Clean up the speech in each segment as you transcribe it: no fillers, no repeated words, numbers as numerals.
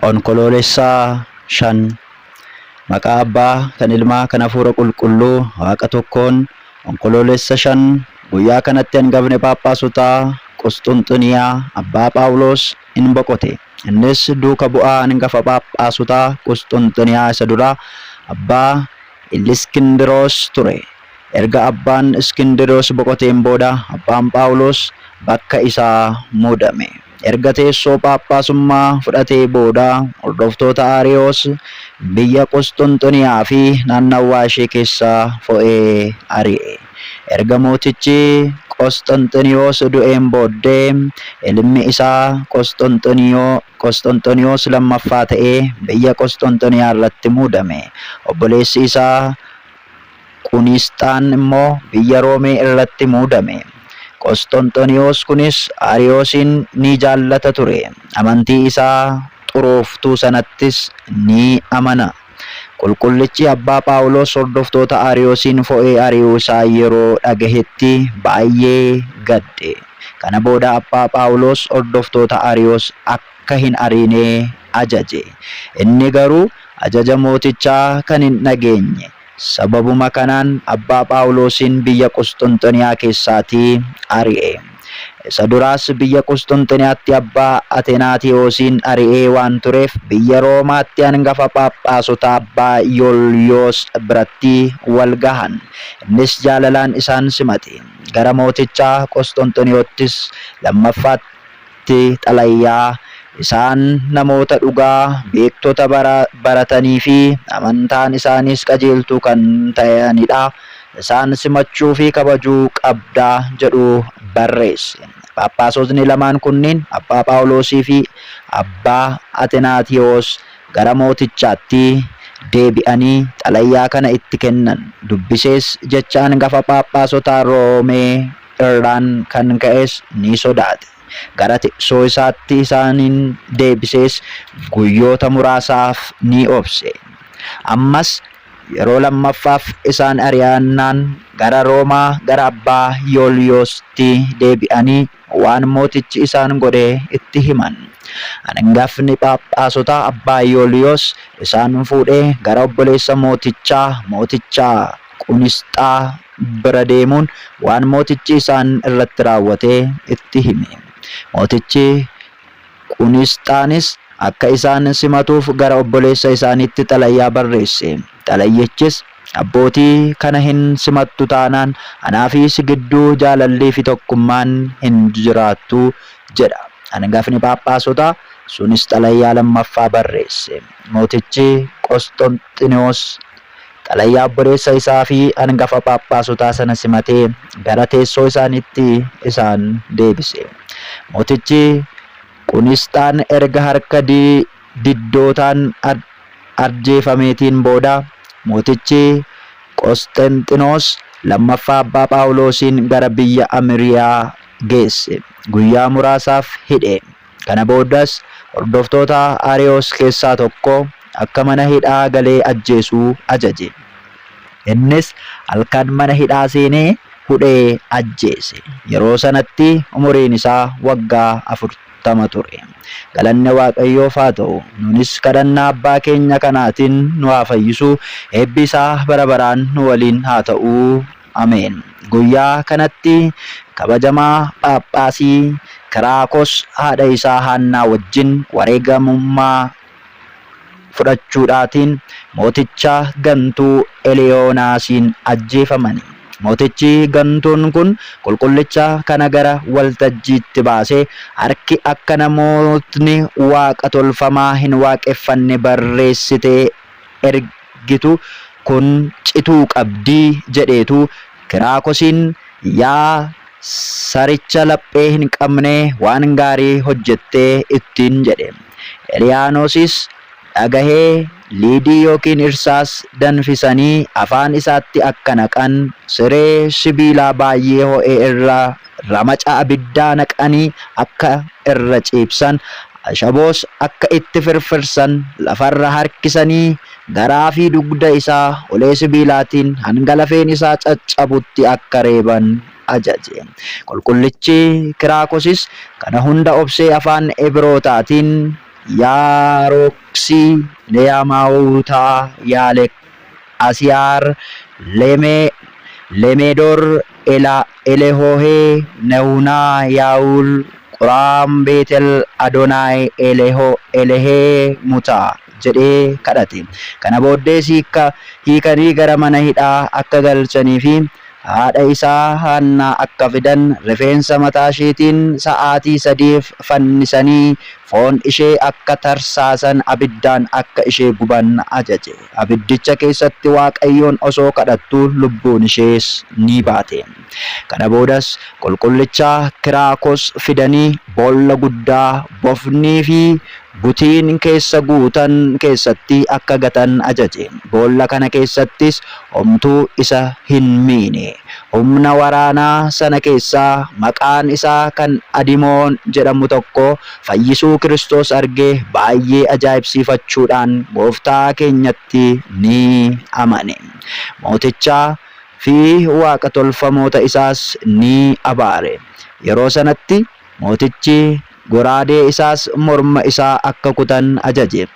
Onkoloolessa 5, Maqaa Abbaa, kan Ilmaa, kan Hafuura Qulqulluu, Waaqa tokkoon, Onkoloolessa 5, guyyaa kanatti hangafni Phaaphaasotaa Qusxunxuniyaa Abbaa Phaawuloos in boqote. Innis duuka bu'aa hangafa Phaaphaasotaa Qusxunxuniyaa isa duraa Abbaa Iliskindiroos ture. Erga Abbaan Iskindiroos boqoteen booda Abbaan Phaawuloos bakka isaa muudame. Erga teessoo Phaaphaasummaa fudhatee booda hordoftoota Aariyoos biyya Qusxunxuniyaa fi naannawwaa ishee keessaa fo'ee ari'e. Erga mootichi Qosxanxiniyoos du'een booddee ilmi isaa Qosxanxiniyoos lammaffaa ta'ee biyya Qosxanxiniyaa irratti muudame. Obboleessi isaa Qunisxaan immoo biyya Roomee irratti muudame. Qosxonxoniyoos kunis Ariyoosiin ni jaallata ture, amantii isaa xurooftuu sanattis ni amana. Qulqullichi Abbaa Phaawulos hordoftoota Ariyoosiin fo'ee ari'uu isaa yeroo dhagahetti baay'ee gadde. Kana booda Abbaa Phaawulos hordoftoota Ariyoos akka hin ariine ajaje. Inni garuu ajaja mootichaa kan hin dhageenye. Sababuma kanaan Abbaa Phaawuloosiin biyya Qusxunxuniyaa keessaatii ari'e. Isa duraas biyya Qusxunxuniyaatti Abbaa Atenaatiyoosiin ari'ee waan tureef biyya Roomaatti angafa Phaaphaasotaa Abbaa Yoolyoos biratti wal gahan. Innis jaalalaan isaan simate. Gara mooticha Qosxunxuniyoottis lammaffaatti tti xalayaa isaan namoota dhugaa, beektota baratanii fi amantaan isaaniis qajeeltuu kan ta'anidha, isaan simachuu fi kabajuu qabda jedhu barreesse. Phaaphaasotni lamaan kunniin Abbaa Phaawuloosii fi Abbaa Atenaatiyoos gara mootichaatti deebi'anii xalayaa kana itti kennan. Dubbisees jecha angafa Phaaphaasotaa Roomee irraan kan ka'es ni sodaate. Gara teessoo isaatti isaaniin deebisees guyyoota muraasaaf ni obse. Ammas yeroo lammaffaaf isaan ari'annaan gara Roomaa gara abbaa Yooliyoosti deebi'anii waan mootichi isaan godhe itti himan. Angafni Phaaphaasotaa abbaa Yooliyoos isaan fuudhee gara obboleessa mootichaa mooticha Qunisxaa bira deemuun waan mootichi isaan irratti raawwate itti hime. Mootichi Qunisxaanis akka isaan simatuuf gara obboleessa isaaniitti xalayaa barreesse. Xalayichis, Abbootii kana hin simattu taanaan anaa fi si gidduu jaalallii fi tokkummaan hin jiraattu jedha. Angafni Phaaphaasotaa sunis xalayaa lammaffaa barreesse. Mootichi Qosxonxinoos Xalayaa obboleessa isaa fi angafa Phaaphaasotaa sana simatee gara teessoo isaaniitti isaan deebise. Mootichi Qunisxaan erga harka diddootaan ajjeefameetiin booda mootichi Qosxenxinoos lammaffaa Abbaa Phaawuloosiin gara biyya Amiriyaa geesse. Guyyaa muraasaaf hidhe. Kana boodas hordoftoota Ariyoos keessaa tokko akka mana hidhaa galee ajjeesu ajaje. Innis halkan mana hidhaa seenee hudhee ajjeese. Yeroo sanatti umuriin isaa waggaa 40 ture. Galanni Waaqayyoof haa ta'u. Nunis kadhannaa abbaa keenya kanaatiin nu haa fayyisu. Eebbi isaa bara baraan nu waliin haa ta'u. Ameen. Guyyaa kanatti kabajamaa Phaaphaasii Kiraakos haadha isaa Haannaa wajjin wareegamummaa fudhachuudhaatiin mooticha gantuu Eliyoonaasiin ajjeefamani. Mootichi gantuun kun qulqullicha kana gara waltajjiitti baasee harki akka namootni waaqa tolfamaa hin waaqeffanne barreessitee ergitu kun cituu qabdi jedheetu Kiraakosiin yaa saricha laphee hin qabnee waan gaarii hojjette ittiin jedhe. Eliyaanoosis dhagahee liidii ykn irsaas danfisanii afaan isaatti akka naqan, siree sibiilaa baay'ee ho'e irra ramaca abiddaa naqanii akka irra ciibsan, ashaboos akka itti firfirsan, lafarra harkisanii garaa fi dugda isaa ulee sibiilaatiin hanga lafeen isaa caccabutti akka reeban ajaje. Qulqullichi Kiraakosis kana hunda obsee afaan Ibirootaatiin. Yaaroksii, Leyaamaawutaa, Yaalek, Asiyaar, Leme, Lemeedor, Ela, Elehohee, Nehunaa, Yaawul, Quraam, Beetel, Adonaay, Eleho, Elehee, Mutaa jedhee kadhate. Kana booddees hiika, hiikanii gara mana hidhaa akka galchanii fi haadha isaa Haannaa akka fidan, rifeensa mataa isheetiin sa'aatii sadiif fannisanii foon ishee akka tarsaasan abiddaan akka ishee guban ajaje. Abiddicha keessatti Waaqayyoon osoo kadhattuu lubbuun ishees ni baate. Kana boodas qulqullicha Kiraakos fidanii boolla guddaa bofnii fi butiin keessa guutan keessatti akka gatan ajaje. Boolla kana keessattis homtuu isa hin miine. Humna waraanaa sana keessaa maqaan isaa kan Adimoon jedhamu tokko fayyisuu Kiristoos argee baay'ee ajaa'ibsiifachuudhaan Gooftaa keenyatti ni amane. Mootichaa fi waaqa tolfamoota isaas ni abaare. Yeroo sanatti mootichi goraadee isaas morma isaa akka kutan ajaje.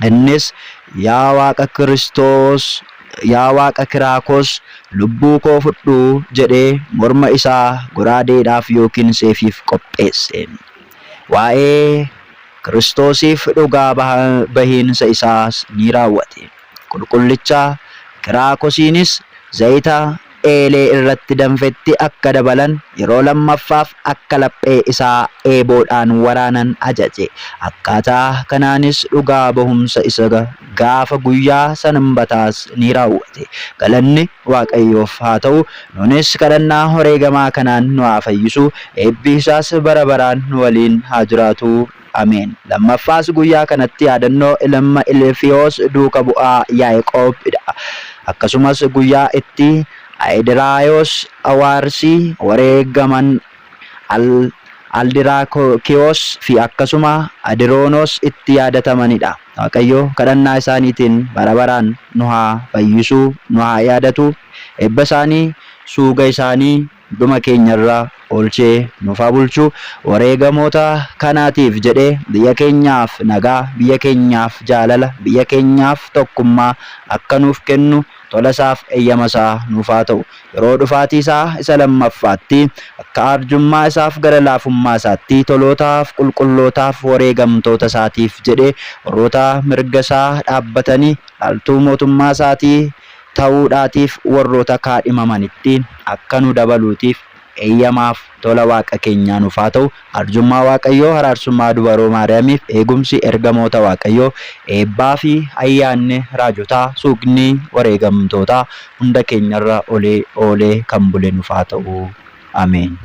Innis, Yaa Waaqa Kiristoos, yaa Waaqa Kiraakos, lubbuu koo fudhu jedhee morma isaa goraadeedhaaf yookiin seefiif qopheesse. Waa'ee Kiristoosiif dhugaa bahiinsa isaas ni raawwate. Qulqullicha Kiraakosiinis zayita eelee irratti danfetti akka dabalan, yeroo lammaffaaf akka laphee isaa eeboodhaan waraanan ajaje. Akkaataa kanaanis dhugaa bahumsa isa gaafa guyyaa Sanbataas ni raawwate. Galanni Waaqayyoof haa ta'u, nuunis kadhannaa wareegamaa kanaan nu haa fayyisu, eebbi isaas bara baraan nu waliin haa jiraatu. Ameen. Lammaffaas guyyaa kanatti yaadannoo ilma Ilfiyoos duuka bu'aa Yaaqoob dha. Akkasumas guyyaa itti Ayidiraayos Awaarsii wareegaman Al Aldiraakiyoos fi akkasuma Adiroonoos itti yaadatamani dha. Waaqayyo kadhannaa isaaniitiin bara baraan nu haa fayyisu, nu haa yaadatu. Eebba isaanii, suuga isaanii dhuma keenyarra oolchee nuuf haa bulchu. Wareegamoota kanaatiif jedhee biyya keenyaaf nagaa, biyya keenyaaf jaalala, biyya keenyaaf tokkummaa akka nuuf kennu tola isaaf eeyyama isaa nuuf haa ta'u. Yeroo dhufaatii isaa isa lammaffaatti akka arjummaa isaaf gara laafummaa isaatti tolootaaf, qulqullootaaf, wareegamtoota isaatiif jedhee warroota mirga isaa dhaabbatanii dhaaltuu mootummaa isaatii ta'uudhaatiif warroota kaadhimamanitti akka nu dabaluutiif eeyyamaaf tola Waaqa keenyaa nuuf haa ta'u. Arjummaa Waaqayyoo, haraarsummaa Dubaroo Maariyaamiif, eegumsi ergamoota Waaqayyoo, eebbaa fi ayyaanni raajotaa, suugni wareegamtootaa hunda keenyarra olee oolee kan bule nuuf haa ta'u. Ameen.